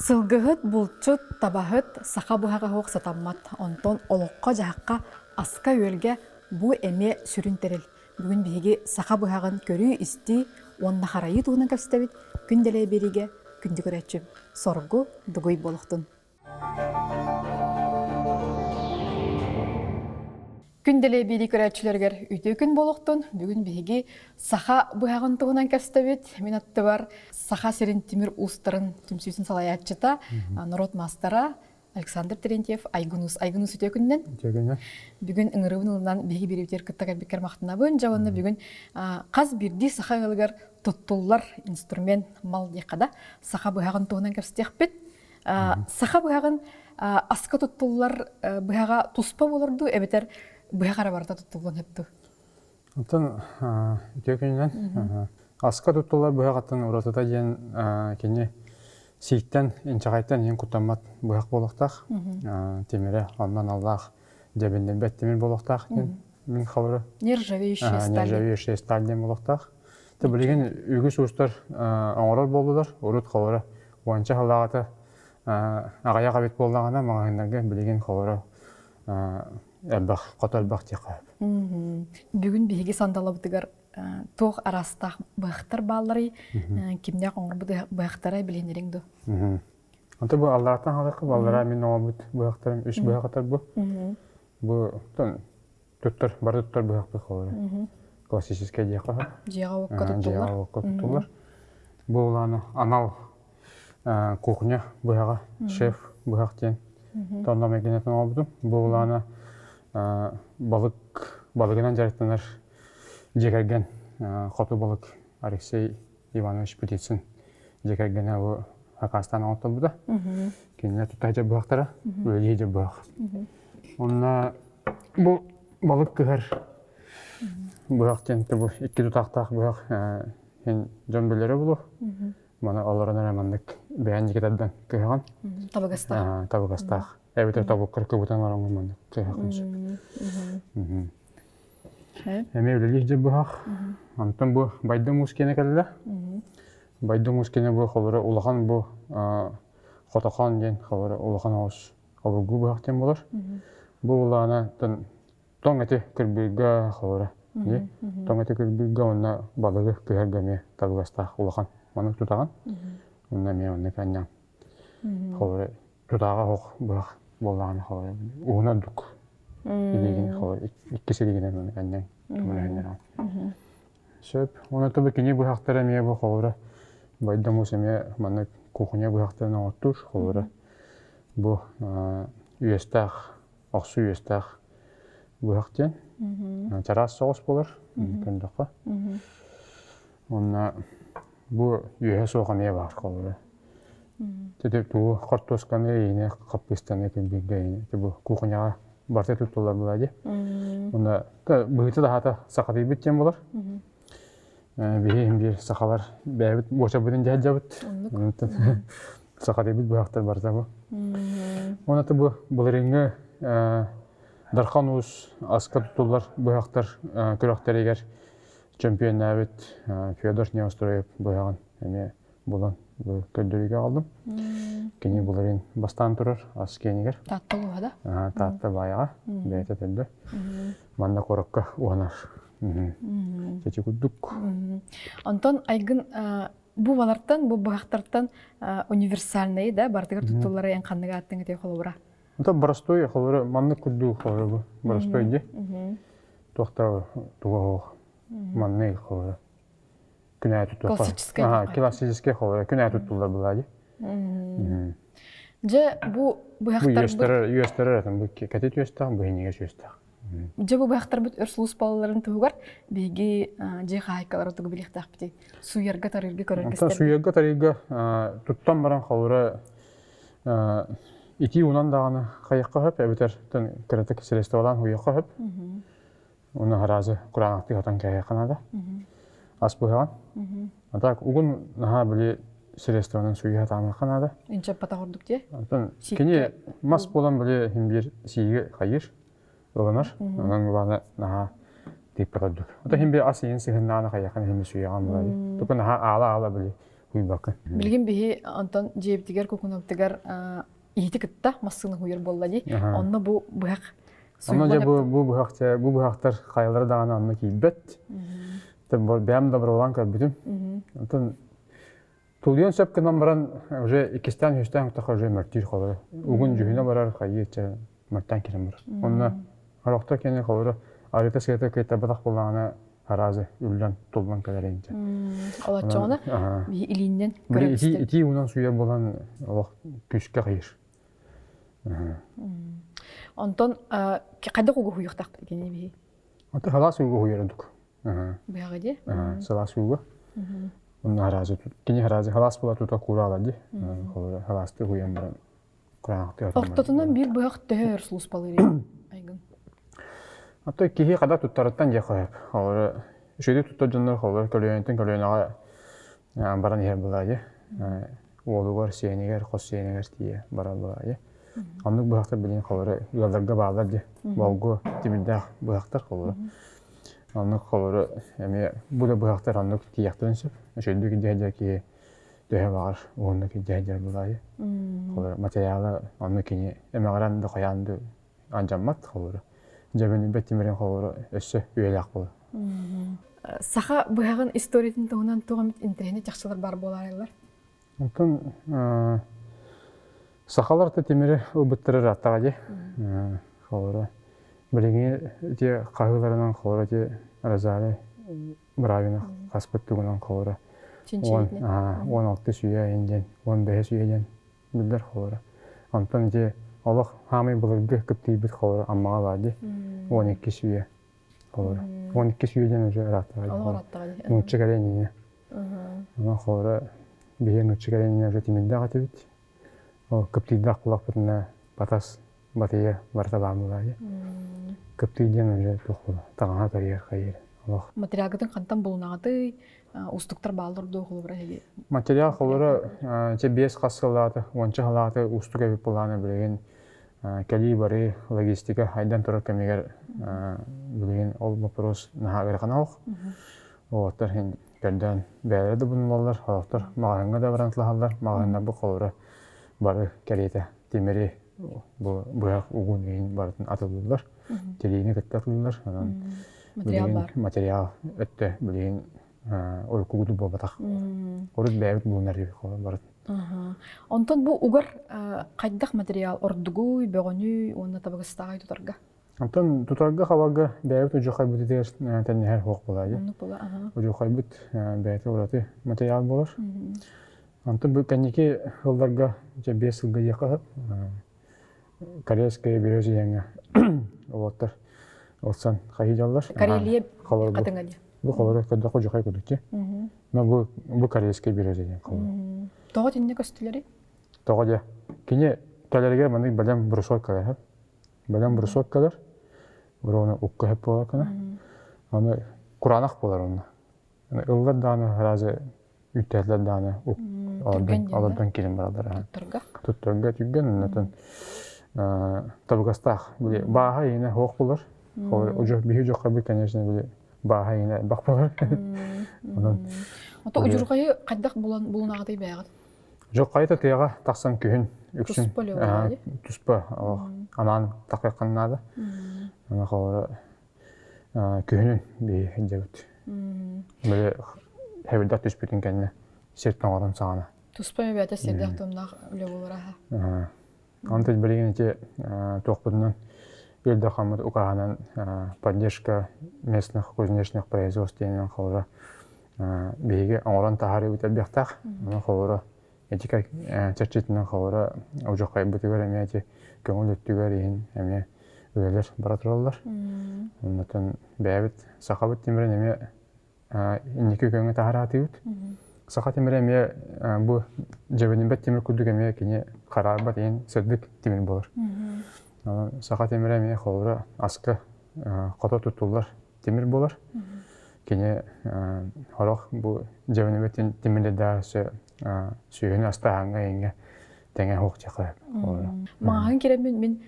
Сылгыһыт, булчут, табаһыт саха быһаҕа суох сатаммат. Онтон олоххо-дьаһахха, аска-үөлгэ бу эмиэ сүрүн тэрил. Бүгүн биһиги саха быһаҕын көрүү-истии уонна харайыы туһунан кэпсэтэбит. Күн дэлэй биэриигэ күндү көрөөччүм, соргу дугуй буолуохтун. Күн дэлэй биэрии көрөөччүлэригэр үтүө күн буолуохтун. Бүгүн биһиги саха быһаҕын туһунан кэпсэтэбит. Мин аттыбар Саха сирин тимир уустарын түмсүүтүн салайааччыта, норуот маастара Александр Терентьев Айгынус. Айгынус үтүө күнүнэн. Үтүө күнүнэн. Бүгүн ыҥырыбын ылынан биһиги биэриибитигэр кытта кэлбиккэр махтанабын. Дьэ уонна бүгүн хас биирдии саха ыалыгар туттуллар инструмент мал диэххэ да саха быһаҕын туһунан кэпсэтиэхпит. Саха быһаҕын аска туттуллар быһаҕа туспа буолар дуу эбэтэр быһах эрэ барыта туттуллуон сөп дуу? Оттон үтүө күнүнэн аска туттуллар быһах аттан уратыта диэн кини сииктэн, инчэҕэйтэн иһин куттаммат быһах буолуохтаах. Тимирэ онно аналлаах дьэбиннирбэт тимир буолуохтаах диэн мин холобура. Нержавеющая сталь. Нержавеющая сталь диэн буолуохтаах. Билигин үгүс уустар оҥорор буоллулар. Урут холобура уонча сыллааҕыта аҕыйах эбит буоллаҕына маҕаһыыннарга билигин холоро элбэх хото элбэх диэххэ сөп. Бүгүн биһиги сандалабытыгар туох араастаах быһахтар баалларый? Кимнээх оҥорбут быһахтара билиһиннэриҥ дуо? Онто бу алларатан халыкка баллара мин оҥорбут быһахтарым үс быһахтар бу. Бу туттар бары туттар быһахпыт холоро. Классическай диэххэ сөп. Дьиэҕэ-уокка туттуллар. Дьиэҕэ-уокка туттуллар. Бу улаана анал кухня быһаҕа, шеф быһах диэн тонном эгинэтин оҥорбутум. Бу улаана балык балыгынан дьарыктанар дьиэ кэргэн хоту балык Алексей Иванович Птицын дьиэ кэргэнэ бу акаастаан оҥотторбута. Кинилэр тута сылдьар быһахтара, үлэлии сылдьар быһах. Онно бу балык кыһар быһах диэн бу икки тутаахтаах быһах дьон билэрэ буолуо. Маны олорон эрэ маннык бэйэн диэки тардан кыһаҕын. Табыгастаах. Табыгастаах. Эбэтэр тобуккар кыбытан бараҥҥын маннык кыһаххын сөп. Эмиэ үлэлиир дьэ быһах. Онтон бу Байдым уус киэнэ кэллэ. Байдым уус киэнэ бу холобура улахан бу хотохон диэн холобура улахан оҕус обургу быһах диэн буолар. Бу улаана тоҥ эти кырбыырга холобура тоҥ эти кырбыырга уонна балыгы кыһарга эмиэ табыгастаах улахан маннык тутаҕын. Онно эмиэ оннук анньаҥ. Холобура тутааҕа оһох быһах буоллаҕына холобура уһун ордук илиигин холобура иккис илиигинэн маннык анньаҥ көмөлөһүннэрэҕин. Сөп. Уонна тобу кини быһахтара эмиэ бу холобура Байдамус эмиэ маннык кухня быһахтарын оҥоттуур холобура бу үөстээх охсуу үөстээх быһах диэн чараас соҕус буолар көрдөххө. Уонна бу үөһэ суох эмиэ баар холобура. Ити тугу хортуосканы иини хаппыыстаны килбииргэ иини ити бу кухняҕа барыта туттуллар буолаа дии. Уонна быһыыта таһаата сахатыйбыт диэн буолар. Биһи иһин биир сахалар бэйэбит буочарбытын дьэ сылдьабыт. Сахатыйбыт быһахтар барыта бу. Уонна бу былырыыҥҥы Дархан Уус аска туттуллар быһахтар күрэхтэригэр чөмпүйэннээбит Федор Неустроев быһаҕын эмиэ булан көрдөрүүгэ аҕаллым. Кини былырыын бастаан турар ас киэнигэр. Таатта улууһа да? Таатта Баайаҕа бэйэтэ төрдө. Манна куоракка уһанар. Чэчи курдук. Онтон Айгын бу балартан, бу быһахтартан универсальнайы да барытыгар туттуллара эн ханнык ааттыҥ этэй холобура? Онтон боростуой холобура маннык курдук холобура бу боростуой дии. Туохта туга суох маннык холобура күнээ туттуллар. Классическай. Классическай холобура күнээ туттуллар была дии. Дьэ бу быһахтарбыт Бу үөстэрэр этим бу кэтит үөстээх, бу иһинньигэс үөстээх. Дьэ бу быһахтарбыт өр сулууспаларын туһугар биһиги дьиэ хаһаайкалара тугу билиэхтээхпитий? Сууйарга, тарыырга көрөргө Онтон сууйарга, тарыырга туттан баран холобура итии уунан даҕаны хайыахха сөп эбэтэр кыратык средстволаан хуйуохха сөп. Уну араазы кураанахтыы хатан кээһиэххэ наада. Ас быһаҕын. А так угун наһаа били средствонан сууйа сатаамыахха наада. Инчэппатах ордук дии. Онтон кини мас буолан били иһин биир сииги хайыыр ылынар. Онон улаана наһаа тыыппат ордук. Ото иһин биир ас иһин сыһыннаана хайыахха иһин сууйаҕан булар. Туку наһаа аала-аала били. Хуйбаккын. Билигин биһи онтон дьиэбитигэр кукунабытыгар иһити кытта массыына хуйар буолла дии. Онно бу быһах Онно дьэ бу бу быһах бу быһахтар хайалара даҕаны онно киирбэт. Бэйэм доброволан көрбүтүм. Онтон тулуйан сөп гынан баран уже иккистээн үстээн тахха уже мөртүүр холоро. Угун дьүһүнэ барар хайыы чэ мөртөөн кирэн барар. Онно орохто кини холоро арыта сыата кыйтарбатах буоллаҕына аразы үллэн туллан кэлэр инчэ. Олоччоҕуна илииннэн ити итии уунан сууйар буолан олох күүскэ хайыр. Онтон хайдах угу хуйуохтаахпыт кини биһи? Онтон халаас угу хуйар ордук. Быһаҕа дии? Сылаас ууга. Онно хараазы кини хараазы халаас була тута куураала дии. Холоро халаасты хуйан баран кураанахтыы Ортотунан биир быһах төһө өр сулууспалыыр айгын? Ото киһи хада туттарыттан дьэ хоһоп. Холоро үчүгэй туттар дьоннор холоро көлүөнэттэн көлүөнэҕэ баран иһэр былаайы. Уолугар, сиэнигэр, хос сиэнигэр тиийэ барар былаайы. Оннук быһахтар билигин холоро ыалларга бааллар дии. Болгу тимирдээх быһахтар холоро. Оннук холоро эмиэ бу да быһахтар оннук тиийэхтэрин сөп. Үчүгэйдик дьэ киһи төһө баҕар уһуннук илдьэ былаайы. Холоро материала онно кини эмэҕирэн да хайаан да алдьаммат холоро. Дьэбинибэт тимирин холоро өссө үйэлээх буолар. Саха быһаҕын историятын туһунан туох эмит интэриэһинэй чахчылар баар буолаарылар? Онтон сахалар да тимири ылбыттара ырааттаҕа дии. Холоро билиҥҥи ити хаһыыларынан холоро ити Розалия Бравина хаспыт тугунан холоро 16 сүйэ диэн 15 сүйэ диэн биллэр холоро. Онтон ити олох хаамай былыргы кыптыйбыт холоро Аммаҕа баар дии 12 сүйэ холоро. 12 сүйэ диэн уже ырааттаҕа дии. Нуучча кэлэн иннинэ. Онон холоро биһиги нуучча кэлэн иннинэ уже тимирдээх этибит. Ол кыптыйдаах буоллахпытына батас батыйа барыта баар буолаайы. Кыптый диэн уже туох буола таҥаһа көрүөр хайыр олох. Материалгытын хантан булунаҕытый? Уустуктар бааллар дуо холобура эһиги? Материал холобура чэ биэс хас сыллааты, уонча сыллааты уустук эбит буолааны билигин кэлии-барыы логистика айдан турар кэмигэр билигин ол вопрос наһаа ыарахан олох. Уолаттар иһин көрдөөн бэйэлэрэ да булуналлар, сорохтор маҕаһыыҥҥа да баран тылаһаллар, маҕаһыыннарбыт холобура бары кэриэтэ тимири бу быһах угун иһин барытын атылыыллар, тириини кытта атылыыллар. Онон Материал бар. Материал өттө билигин урукку курдук буолбатах. Урут бэйэбит булунар барытын. Онтон бу угар хайдах материал ордугуй, бөҕөнүй уонна табыгастааҕый тутарга? Онтон тутарга хабарга бэйэбит удьурхайбытыгар тэнниһэр суох буолаа. Оннук буола, аха. Удьурхайбыт бэйэтэ ураты материал буолар. Онтон бу кэнники сылларга, дьэ 5 сылга диэххэ сөп, Корейская береза диэҥҥэ уолаттар ылсан хайыы дьаллар. Карелия хатыҥа диэн. Бу холоро көрдөххө удьурхай курдук дии. Но бу бу корейская береза диэн холоро. Тоҕо итиннэ көстүлэрий? Тоҕо диэ? Кини кэлэригэр маннык бэлэм брусок кэлэр. Бэлэм брусок кэлэр. Уруона укка сөп буолар гына. Аны кураанах буолар онно. Ыллар даҕаны сразу үттээтилэр даҕаны олордон киирэн бараллар. Туттарга? Туттарга түргэн оннотон табыгастаах. Били бааһа иинэ суох буолар. Биһи дьоххойбут, конечно, били бааһа иинэ элбэх буолар. Онон Ото удьурҕайы хайдах булан булунаҕытый бэйэҕит? Дьоххойу тыаҕа тахсан күһүн үксүн туспа анаан тахыаххын наада. Аны холоро күһүнүн биһи сылдьабыт. Били хэбирдэх түспүтүн кэннэ сир тоҥорун саҕана. Туспа эбээтэ сирдээх томнаах үлэ буолар аха. Онтон билигин ити туохпутунан Ил Дархаммыт укааһынан поддержка местных кузнечных производств диэнинэн холобура биһиги оҥорон таһаарыыбыт элбэхтээх. Онон холобура ити чэрчитинэн холобура удьурхайбытыгар эмиэ ити көҥүл өттүгэр иһин эмиэ үлэлэр бара тураллар. Оннотон бэйэбит сахабыт тимирин эмиэ инники көҥү таһараатыыбыт. Саха тимирэ эмиэ бу дьэбинибэт тимир курдук эмиэ кини хараарбат иһин сырдык тимир буолар. Саха тимирэ эмиэ холобура аска хото туттуллар тимир буолар. Кини сорох бу дьэбинибэт тимирдэрдээх өссө сүөһүнү астааһыҥҥа иҥҥэ тэҥэ суох диэххэ Маҕаһын киирэммин мин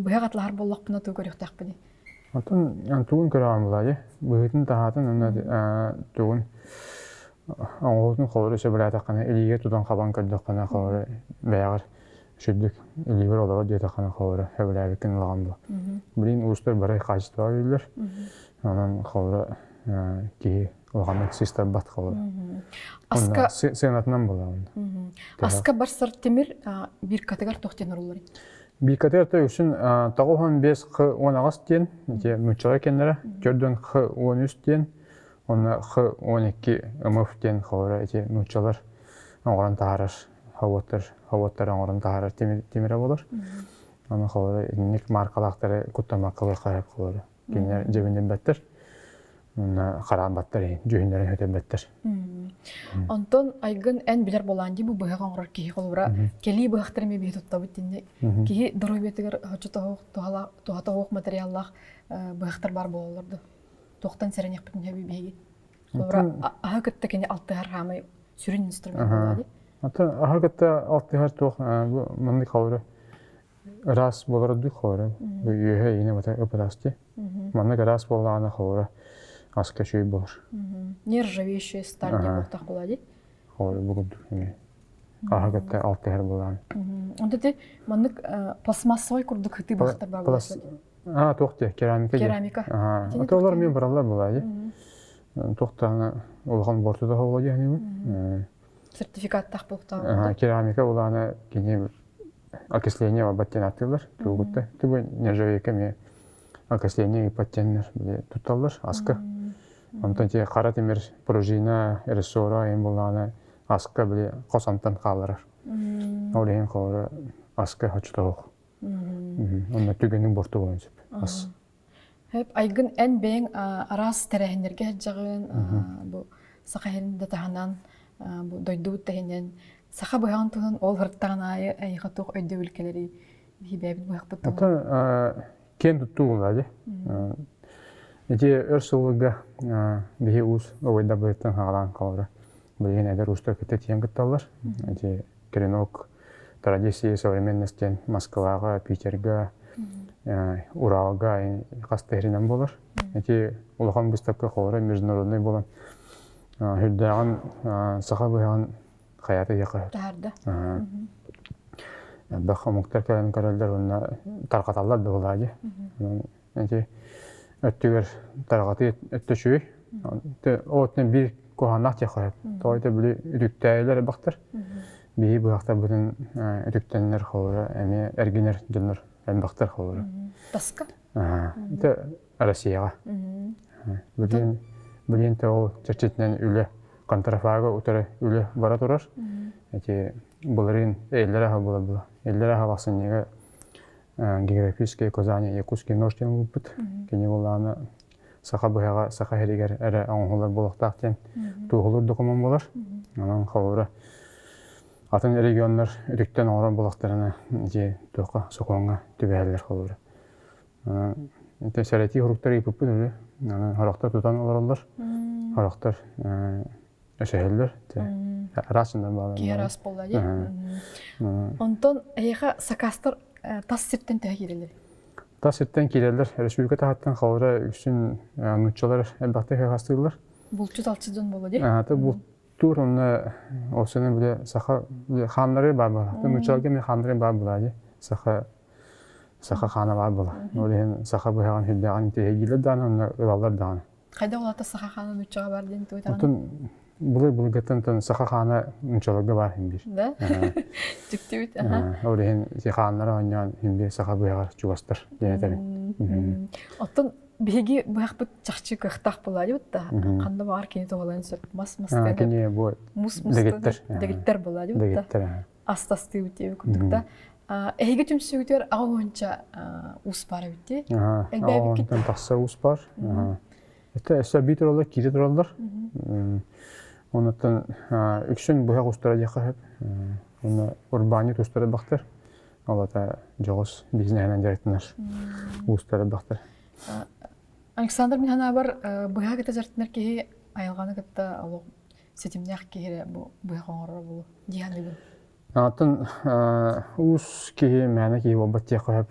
быһах атлаһар буоллахпына тугу көрүөхтээхпиний? Оттон тугун көрөҕүн булаайы? Быһыытын таһаатын уонна тугун Оҥоһуутун холобура сөбүлээтэххинэ, илиигэ тутан хабан көрдөххүнэ, холобура бэйэҕэр үчүгдүк илиибэр олорор диэтэххинэ, холобура сөбүлээбиккин ылаҕын дуо? Билигин уустар бары хаачыстыбаҕа үлэлииллэр. Онон холобура киһи улаханнык сыстарбат холобура. Аска сыанатынан буолар. Аска барсар тимир биркатыгар туох диэн оруллар? Биркатыгар то үксүн 95 х 18 диэн, ити нууччалар кэннэрэ, төрдөн х 13 диэн, Онно Х-12 МФ диэн холобура ити нууччалар оҥорон таһаарар хобуоттар хобуоттары оҥорон таһаарар тимирэ буолар. Аны холобура итинник маркалаахтары куттаммакка ылыахха сөп холобура. Кинилэр дьэбиннирбэттэр. Уонна хараанбаттар иһин, дьүһүннэрин хөтөрбөттөр. Онтон Айгын эн билэр буолаан дии бу быһах оҥорор киһи холобура кэлии быһахтары эмиэ биһи туттабыт динне киһи доруобуйатыгар хочотоһуох туһата материаллаах быһахтар бар буолаллар да туохтан сэрэниэхпитин сөбүй биһиги? Холобура, аһы кытта кини алтыһар хаамай сүрүн инструмент буолла дии. Атын аһы кытта алтыһар туох бу маннык холобура ыраас буолар дуу холобура бу үөһэ иинэ бата ыпыраас дии. Маннык ыраас буоллаҕына холобура аска үчүгэй буолар. Нержавеющая сталь диэн буолтах буолла дии. Холобура бу курдук эмиэ аһы кытта алтыһар буолаан. Онто ти маннык пластмассовай курдук хытыы бахтар баар буолла. Аа, туох диэ, керамика диэ. Керамика. Аа, Итини ото олор туох эмиэ бараллар буолаа дии. Туохтаана улахан буортута буолуо дии саныыбын. Сертификаттаах буолуохтаах Керамика улаана кини окисление барбат диэн ааттыыллар. Тугутта. Тугу нержавейка эмиэ окисление ыыппат диэннэр били тутталлар аска. Онтон ти хара тимир пружина, рессора эм булаана аска били хос амтан хааларар. Ол иһин холоро аска хочотоох. Онно түгэниҥ борту буолуон сөп. Ас. Хөп, айгын эн бэйэҥ араас тэрээһиннэргэ сылдьаҕын, бу саха иһин да таһынан, бу дойдубут таһынан саха быһаҕын туһунан ол ырыттаҕын аайы эйиэхэ туох өйдөбүл кэлэрий биһи бэйэбит быһахпыт туһунан. Оттон киэн туттуу буолла дии. Ити өр сылларга биһи уус убайдарбытыттан саҕалаан холобура билигин эдэр уустар кытта тиийэн кытталлар. Ити Клинок традиции современность диэн Москваҕа, Питерга, Уралга хас да сиринэн буолар. Ити улахан выставка холобура международный буолан сүрдээҕин саха быһаҕын хайата диэххэ Таһаарда. Элбэх омуктар кэлэн көрөллөр уонна тарҕаталлар да буолаа дии. Ити өттүгэр тарҕатыы өттө үчүгэй. Оттон биир куһаҕаннаах диэххэ сөп. Тоҕо это били үтүктээйилэр элбэхтэр. Биһи быһахтарбытын үтүктэннэр холобура эмиэ эргинэр дьоннор элбэхтэр холобура. Таска? Это Россияҕа. Билигин билигин те ол чэрчитинэн үлэ контрафага утары үлэ бара турар. Эти былырыын эллэр аһа була була. Эллэр аһа ахсынньыга географическое указание Якутский нож диэн ылбыппыт. Кини буоллаҕына саха быһаҕа саха сиригэр эрэ оҥоһуллар буолуохтаах диэн туоһулуур докумуон буолар. Онон холобура атын регионнар үтүктэн оҥорон буоллахтарына ити туохха сокуоҥҥа түбэһэллэр холобура. Ити сэрэтии суруктары ыыппыппыт үһү. Онон сорохтор тутан олороллор, сорохтор өсөһөллөр. Араас дьоннор бааллар. Киһи араас буолла дии. Онтон эһиэхэ сакаастар тас сиртэн төһө киирэллэр? Тас сиртэн киирэллэр. Республика таһыттан холобура үксүн нууччалар элбэхтик хастыыллар. Булчут-алчыт дьон буолла дии. Ата бултуур онно ол сана бile саха хааннары баар буолла. Нууччаларга эмиэ хааннары баар буолла дии. Саха саха хаана баар буолла. Ол иһин саха быһаҕын сүрдээҕин интэриэһиргииллэр даҕаны онно ылаллар даҕаны. Хайдах улаата саха хаана нууччаҕа бар диэн тугу Оттон былыр былыргыттан тон саха хаана нууччаларга баар иһин биир. Да? Дьиктибит. Ол иһин ити хааннара оонньоон иһин биир саха быһаҕар чугастар диэн этэбин. Оттон биһиги быһахпыт чахчы кыахтаах буолаа да ханна баҕар кини туһаларын сөп мас мастан кини бу мус мустан дэгиттэр буолаа дэгиттэр астастыыбыт диэбит курдук да эһиги түмсүүгүтүгэр аҕа уонча уус баар эбит дии элбээбиккит тахса уус баар это өссө бии тураллар киирэ тураллар онуттан үксүн быһах устара диэххэ сөп уонна урбаанньыт устара бахтар ол ата дьоҕус бизнеһинэн дьарыктанар уустара бахтар Александр мин санаабар быһа кытта дьарыктанар киһи айылҕаны кытта олох ситимнээх киһи эрэ бу быһах оҥорор буолуо дии саныыбын. Атын уус киһи мээнэ киһи буолбат диэххэ сөп.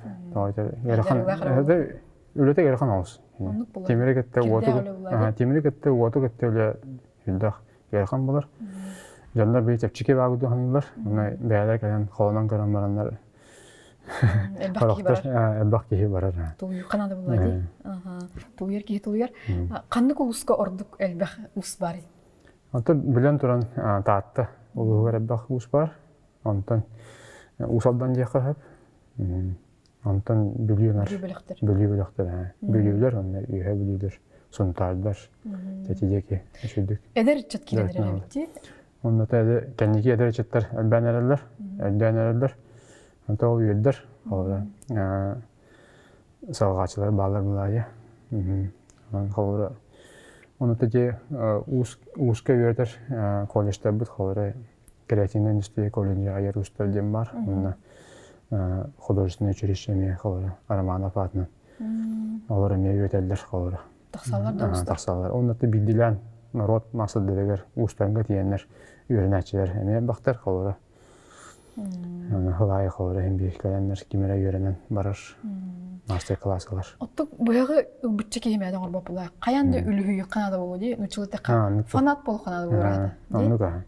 Ыарахан үлэтэ ыарахан олус. Тимири кытта уоту тимири кытта уоту кытта үлэ элбэх. ыарахан буолар. Дьоннор били чэпчэки баагы туһаныыллар. Онно бэйэлэр кэлэн холонон көрөн бараннар Элбэх киһи барар. Элбэх киһи барар. Тулуйуохха наада буолла дии. Тулуйар киһи тулуйар. Ханнык улууска ордук элбэх уус баарый? Онтон билэн туран Таатта улууһугар элбэх уус баар. Онтон Уус Алдан диэххэ сөп. Онтон Бүлүү Бүлүү бөлөхтөр. Бүлүү бөлөхтөр. Бүлүүлэр уонна Үөһэ Бүлүүлэр, Сунтаардар, эти диэки үчүгдүк. Эдэр ыччат киирэн эрэр эбит дии. Онно кэнники эдэр ыччаттар элбээн эрэллэр, өйдөөн эрэллэр. Онто ол үөрдэр. Холобура, салҕааччылар бааллар былаайа. Холобура, ону ити ууска үөрэтэр колледжтарбыт холобура креативная индустрия колледжа айар уустар диэн баар. Онно художественное училище эмиэ холобура Романов аатынан. Олор эмиэ үөрэтэллэр холобура. Тахсаллар да уустар. Тахсаллар. Онно биирдилээн норуот маастардарыгар уустарга тиийэннэр үөрэнээччилэр эмиэ элбэхтэр холобура. Хылаайы холобура иһин биир кэлэннэр ким эрэ үөрэнэн барар мастер-класс ылар. Оттук быһаҕы ылбычча киһи мээнэ оҥорбот буолаа. Хайаан да үлүһүйүөххэ наада буолуо дии. Нуччалыы эттэххэ фанат буолуохха наада буолуо Оннук аа.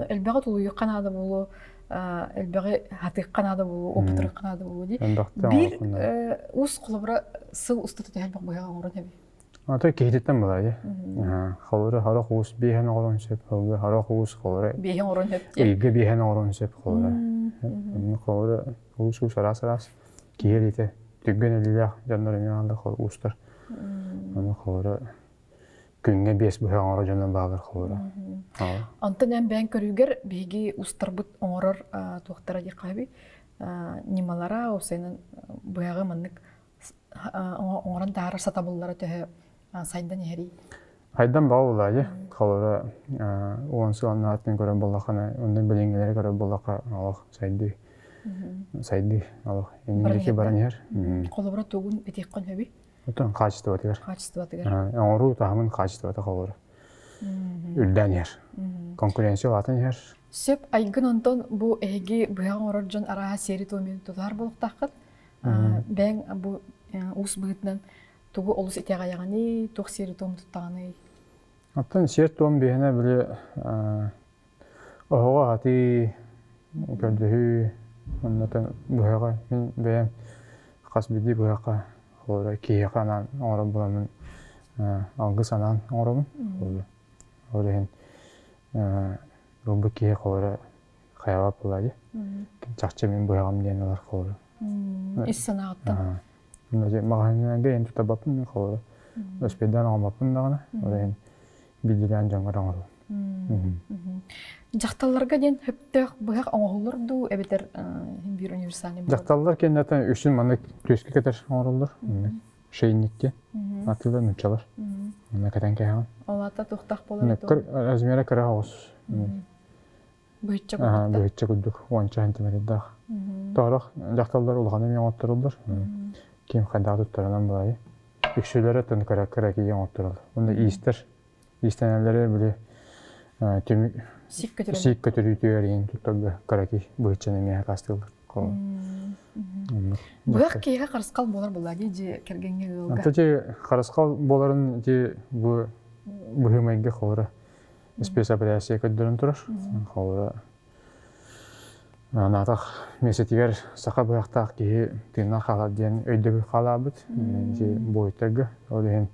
Элбэҕи тулуйуохха наада буолуо, элбэҕи хатыахха наада буолуо, опытырыахха наада буолуо дии. Биир уус холобура сыл устата төһө элбэх быһаҕы оҥорон эбий? Ата киһититтэн былайы. Холобура харах уус биэһэн оҥорон сөп, холобура харах уус холобура биэһэн оҥорон сөп. Ыйга биэһэн оҥорон сөп холобура. Холобура уус уус араас араас киһи элитэ түргэн элилээх дьоннор эмиэ бааллар уустар. Аны холобура күҥҥэ биэс быһа оҥоро дьонно бааллар холобура. Онтон эн бэйэҥ көрүүгэр биһиги устарбыт оҥорор туохтара диэххэ ньымалара, уопсайынан быһаҕы маннык оҥорон таһаарар сатабыллара төһө сайдан иһэрий? Хайдан баҕа булаайы. Холобура, уон сыл аннааттан көрөр буоллаххына, онно билиҥҥилэри көрөр буоллахха, олох сайдыы. Сайдыы, олох инники баран иһэр. Холобура тугун этиэххин сөбүй? Оттон хаачыстыбатыгар. Хаачыстыбатыгар. Оҥоруу таһымын хаачыстыбата холобура. Үрдээн иһэр. Конкуренция улаатан иһэр. Сөп, айгын онтон бу эһиги быһа оҥорор дьон арааһа сиэри-туому тутуһар буолуохтааххыт. Бэйэҥ бу уус быһыытынан тугу олус итэҕэйэҕиний, туох сиэри-туом туттаҕыный? Оттон сиэр-туом биһиэнэ били оһоҕо аһатыы, көрдөһүү, оннотон быһаҕа мин бэйэм хас биирдии быһахха холобура киһиэхэ анаан оҥорор буоламмын алгыс анаан оҥоробун. Ол иһин ылбыт киһи холобура хайалаах буолаа дии. Чахчы мин быһаҕым диэн ылар холобура. Ис санааҕыттан. Маҕаһыыннарга эн тутабаппын мин холобура. Өспөйдөөн оҥорбоппун даҕаны. Ол иһин биирдиилээн дьоҥҥор оҥоробун. Дьахталларга диэн сөптөөх быһах оҥоһуллар дуу эбэтэр биир универсальный Дьахталлар кэннэтэ үсүн маннык түөскэ кэтэр оҥороллор. Шейникке атыылар нуччалар. Манна кэтэн кэһэҕин. Ол аата туохтаах буолар? Размера кыра оҕус. Быһычча курдук. Быһычча курдук уонча сантиметрдаах. Тоорох дьахталлар улахан эмиэ оҥотторуллар. Ким хайдах туттарынан баайы. Үксүлэрэ тон кыра кыра киһи оҥоттороллор. Уонна иистэр иистэнэллэри били түмүк сиик көтөрүүтүгэр иһин туттарга кыра киһи быһыччаны эмиэ хастыыллар. Быһах киһиэхэ харысхал буолар буолла дии дьиэ кэргэҥҥэ ыалга. Ата дьи харысхал буоларын ити бу быһыы-майгы холоро спецоперация көрдөрөн турар. Холобура, анаатах миэстэтигэр саха быһахтаах киһи тыыннаах хаалар диэн өйдөбүл хаалаабыт ити буойуттарга. Ол иһин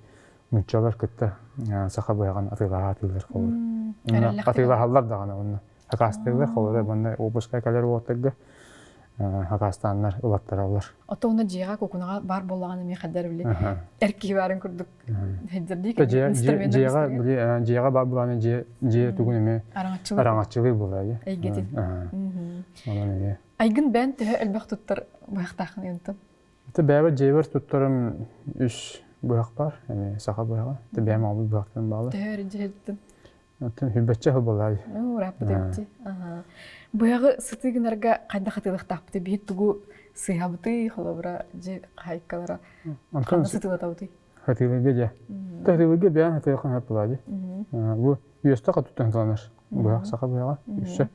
нууччалар кытта саха быһаҕын атыылаһа атыылар холобура. Атыылаһаллар даҕаны онно. Акаастыыллар холобура манна уоппуска кэлэр уолаттарга акаастааннар ылаттараллар. Ото уна дьиэҕэ кукунаҕа баар буоллаҕына эмиэ хайдар били эр киһи баарын курдук Дьиэҕэ били дьиэҕэ баар буолааны дьиэ дьиэ тугун эмиэ араҥаччылыы буолаа дии. Эйгэтин. Онон эмиэ. Айгын бэйэн төһө элбэх туттар быһахтааххын ыйынтым? Ити бэйэбэр дьиэбэр туттарым үс быһах баар, эмиэ саха быһаҕа. Ити бэйэм оҕобут быһахтарын баалар. Төһө эрэ дьиһэттин? Оттон хүлбэччэ сыл буолаа. Ырааппыт эбит. Быһаҕы сытыы гынарга хайдах атыылыахтаахпытый? Биһи тугу сыыһабытый, холобура, дьи хаһайкалара ханна сытыылатабытый? Хатыылыга дьэ. Хатыылыга бэйэн хатыылахан хөп буолаа дии. Бу үөстэ хатыттан хатыланар. Быһах саха быһаҕа үссэ.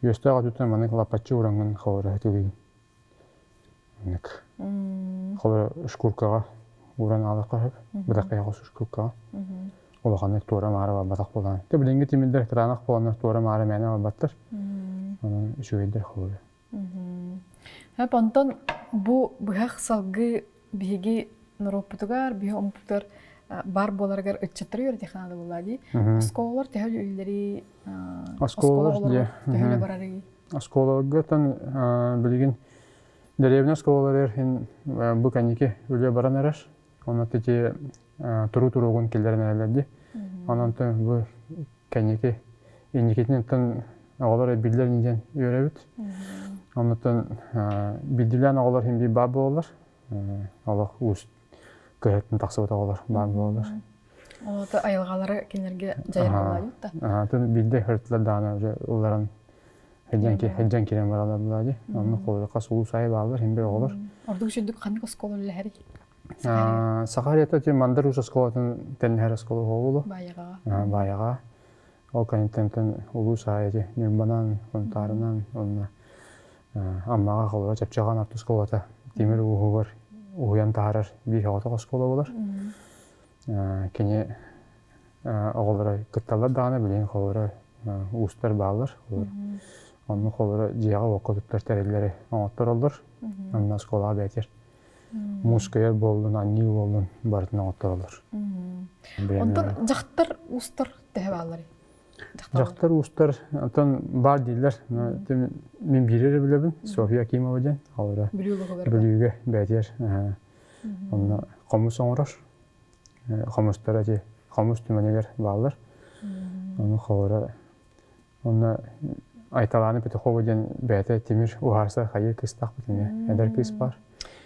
Үөстэ хатыттан маннык лаппаччы ураҥҥын холобура хатыылыгын. Маннык. Холобура шкуркаҕа ууран аалахха сөп. Быдахайа хос шкуркаҕа. Улаханнык туора-маара барбатах буолан. Те билиҥҥи тимирдэр кытаанах буоланнар туора-маара мээнэ барбаттар. Онон үчүгэйдэр холобура. Хөп онтон бу быһах салгыы биһиги норуоппутугар, биһи омукпутугар бар буоларыгар ыччаттары үөрэтиэх наада буолла дии. Оскуолалар төһө үлэлэри оскуолалар төһөлө барарый? Оскуолаларга билигин дэриэбинэ оскуолаларыгар иһин бу кэнники үлэ баран эрэр. Онон ити туруу туругун киллэрэн эрэллэр дии. Онон бу кэнники инникитин оҕолор биллэр диэн үөрэбит. Оннуттан биирдиилээн оҕолор иһин биир баар буолаллар. Олох уус кыһыттан тахсыбыт оҕолор баар буолаллар. Олото айылҕалары кинилэргэ дьайар буолла да? Атын биирдэ хыртылар даҕаны уже ылларан Хэдьэн киирэн бараллар буолла дии. Онно холобура хас улуус аайы бааллар, иһин бир оҕолор. Ордук үчүгдүк ханнык оскуола үлэлэһэрий? Саха Саха Мандар Уус оскуолатын тэнниһэр оскуола буолу. Баайаҕаҕа. Баайаҕа. Ол кэнниттэн улуус аайы Ньурбанан, Хонтаарынан, уонна Аммаҕа холобура Чапчаҕан орто оскуолата тимир ууһугар уһуйан таһаарар биир соҕотох оскуола буолар. Кини оҕолоро кытталлар даҕаны билигин холобура уустар бааллар. Онно холобура дьиэҕэ-уокка туттар тэриллэри оҥоттороллор. Онно оскуолаҕа бээтир муус көйөр буоллун, анньыы буоллун барытын оҥоттороллор. Онтон дьахтар уустар төһө баалларый? Дьахтар уустар оттон баар дииллэр. Мин биири эрэ билэбин. Софья Акимова диэн. Холобура Бүлүүгэ бээтиэр. Онно хомус оҥорор. Хомустара ити хомус түмэнигэр бааллар. Ону холобура онно Айталаана Петухова диэн бэйэтэ тимир уһаарса хайыы кыыстаахпыт эмиэ эдэр кыыс баар.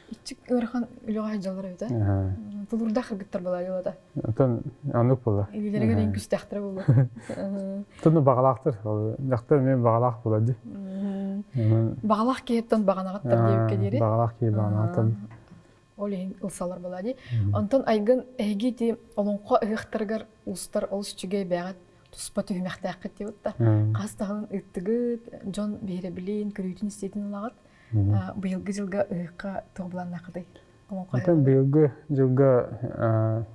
Иччик ыарахан үлэҕэ сылдьаллар эбит ээ. Тулуурдаах кыргыттар буолаа Оттон оннук буолла. Илиилэригэр ең күүстээхтэрэ буолуо. Оттон баҕалаахтар. Дьахтар эмиэ баҕалаах буолар дии. Баҕалаах киһиттэн баҕанаҕыттар диэбиккэ диэри. Баҕалаах киһи баҕанаҕыттан. Ол иһин ылсалар буолаа дии. Онтон Айгын эһиги ити олоҥхо ыһыахтарыгар уустар олус үчүгэй бэйэҕит туспа түһүмэхтээххит диэбит да. Хас таһынан ыыттыгыт, дьон биһирэбилин, көрүүтүн-истиитин ылаҕыт. Быйылгы дьылга ыһыахха туох былааннааххытый? Оттон быйылгы дьылга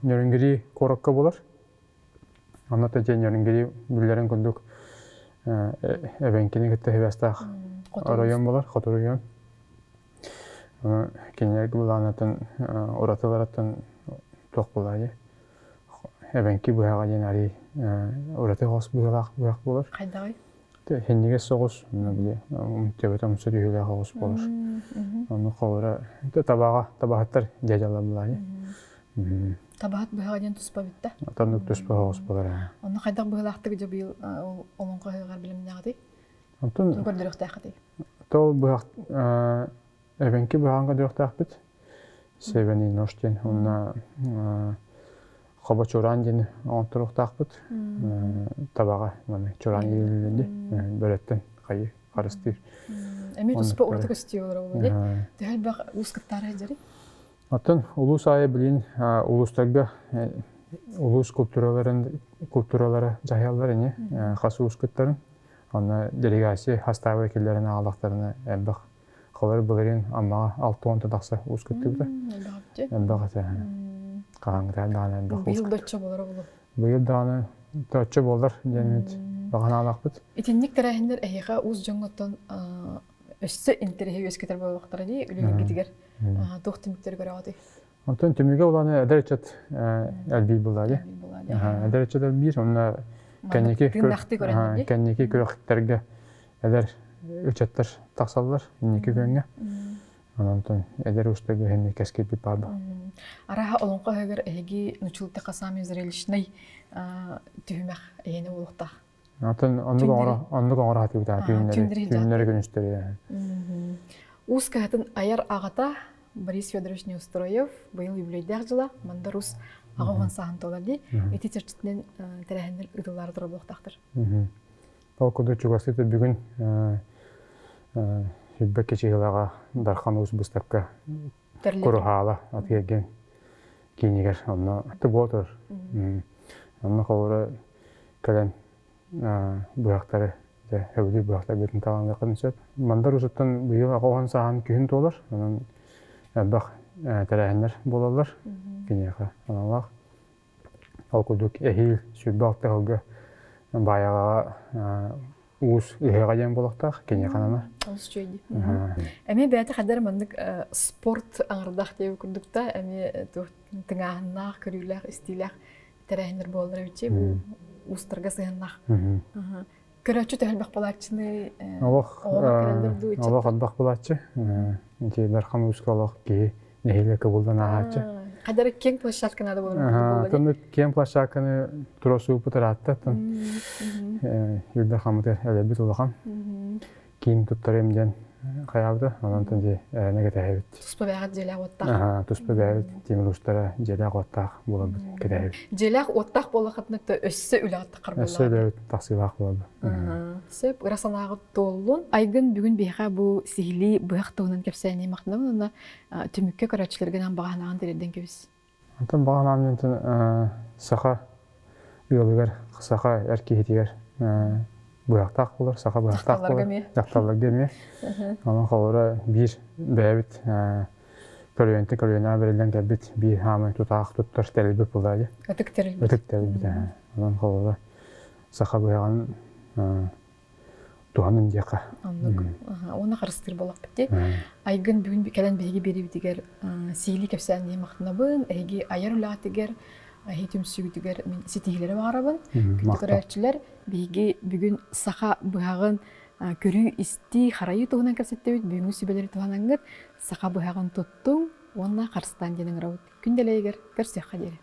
Нөрүнгүрии куоракка буолар. Онно тэтиэн Нөрүнгүрии биллэрин курдук эбэҥкини кытта сибээстээх оройуон буолар, хоту оройуон. Кинилэргэ былаанатын уратыларыттан туох буолаарый? Эбэҥки быһаҕа диэн арый ураты хос быһыылаах быһах буолар. Хайдаҕый? Хиннигэс соҕус, били төбөтө умса түһүүлээх оҕус буолар. Ону холобура табаҕа табаһыттар дьадьалар булаани. Табаһыт быһаҕа диэн туспа бүттэ. Отоннук туспа оҕус буолар. Онно хайдах быһыылаахтык дьэ быйыл олоҥхо ыһыаҕар билимнэҕитий? Онтон көрдөрүөхтээххитий? Тол быһах эбэҥки быһаҕын көрдөрүөхтээхпит. Северный нож диэн уонна хобо чураан диэн оҥотторуохтаахпыт. Табаҕа маны чураан иилиллинди бөрөттөн хайы харыстыыр. Эмиэ туспа ураты көстүү олоро буолуо дии. Төһө элбэх уус кыттаара сылдьарый? Оттон улуус аайы билин улуустарга улуус культураларын культуралара дьаһайаллар ини хас уус кыттарын. Онно делегация хастаабы киллэрин аҕаллахтарына элбэх Холор былырыын Аммаҕа 60 тахса уус кыттыбыта. Элбэх этэ. Хаһааҥҥытыгар даҕаны элбэх уус Быйыл да оччо буолара буолуо. Быйыл даҕаны оччо буолар диэн баҕанаалаахпыт. Итинник тэрээһиннэр эһиэхэ уус дьоҥҥоттон өссө интэриэһи үөскэтэр буолуохтара дии үлэлэргитигэр туох түмүктэри көрөҕүтүй? Онтон түмүгэ улаана эдэр ыччат элбиир буолла дии. Эдэр ыччат элбиир, онно кэнники кэнники күрэхтэргэ эдэр ыччаттар тахсаллар инники күөҥҥэ. Онон эдэр устага иһин кэскилбит баар ба. Араха олоҥхо ыһыгар эһиги нучултаха саамай зрелищный түһүмэх эйэни буолуохтаах. Атын оннук оҥоро оннук оҥоро сатыыбыт түүннэри түүннэри күнүстэри. Уус кыһатын айар аҕата Борис Федорович Неустроев быйыл юбилейдээх дьыла Мандар Уус аҕа уон сааһын туолар дии. Ити чэрчитинэн тэрээһиннэр ыытыллаары турар буолуохтаахтар. Ол курдук чугастыы бүгүн Сүлбэ Кичиһилаҕа Дархан Уус быыстапка Куруһаала атыы-эргиэн киинигэр онно буола турар. Онно холобура кэлэн быһахтары дьэ сөбүлүүр быһахтарбытын таҕаныаххын сөп. Мандар Уусуттан быйыл аҕа сааһын күһүн туолар. Онон элбэх тэрээһиннэр буолаллар киниэхэ аналлаах. Ол курдук эһиил 26 сылга Баайаҕаҕа уус ыһыаҕа диэн буолуохтаах киниэхэ ананар. Олус үчүгэй дии. Эмиэ бэйэтэ хайдах маннык спорт аҥардаах диэбит курдук да эмиэ туох тыҥааһыннаах, көрүүлээх, истиилээх тэрээһиннэр буолаллар эбит бу уустарга сыһыаннаах. Көрөөччү төһө элбэх буолааччыный? Олох олох элбэх буолааччы. Ити Дархан ууска олох киһи нэһилиэ кыбылдан ааһааччы. Хайдары киэҥ площадка надо буолар. Тонну киэҥ площадканы тура сууппут ыраатта. Юрда хамытыр элбит улахан. Киин туттарым диэн хайаабыта. Онон дьэ эрэнэ кэтэһэбит. Туспа бэйэҕит дьиэлээх уоттаах. Туспа бэйэбит тимир устара дьиэлээх уоттаах буоларбыт кэтэһэбит. Дьиэлээх уоттаах буоллаххытына өссө үлэҕит таххар буоллаҕа. Өссө үлэбит тахсыылаах буолар. Сөп, ыра санааҕыт туоллун. Айгын бүгүн биһиэхэ бу сиһилии быһах туһунан кэпсээни махтанабын уонна түмүккэ көрөөччүлэргэ анаан баҕа санааҕын тириэрдэн кэбис. Онтон баҕа санаам диэн саха ыалыгар, саха эр киһитигэр быһахтаах буолар, саха быһахтаах буолар. Дьахталларга эмиэ. Онон холобура биир бэйэбит көлүөнтэн көлүөнэҕэ бэриллэн кэлбит биир хаамай тутаах туттар тэрилбит буолла дии. Ытык тэрилбит. Ытык тэрилбит. Онон холобура саха быһаҕын туһанын диэххэ. Оннук. Уонна харыстыыр буоллахпыт дии. Айгын бүгүн кэлэн биһиги биэриибитигэр сиһилии кэпсээн иһин махтанабын. Эһиги айар үлэҕитигэр, эһиги түмсүүгүтүгэр мин ситиһиилэри баҕарабын. Күндү көрөөччүлэр, биһиги бүгүн саха быһаҕын көрүү-истии, харайыы туһунан кэпсэттибит. Бүгүҥҥү сүбэлэри туһанаҥҥыт саха быһаҕын туттуҥ уонна харыстаан диэн ыҥырабыт. Күн дэлэйигэр көрсүөххэ диэри.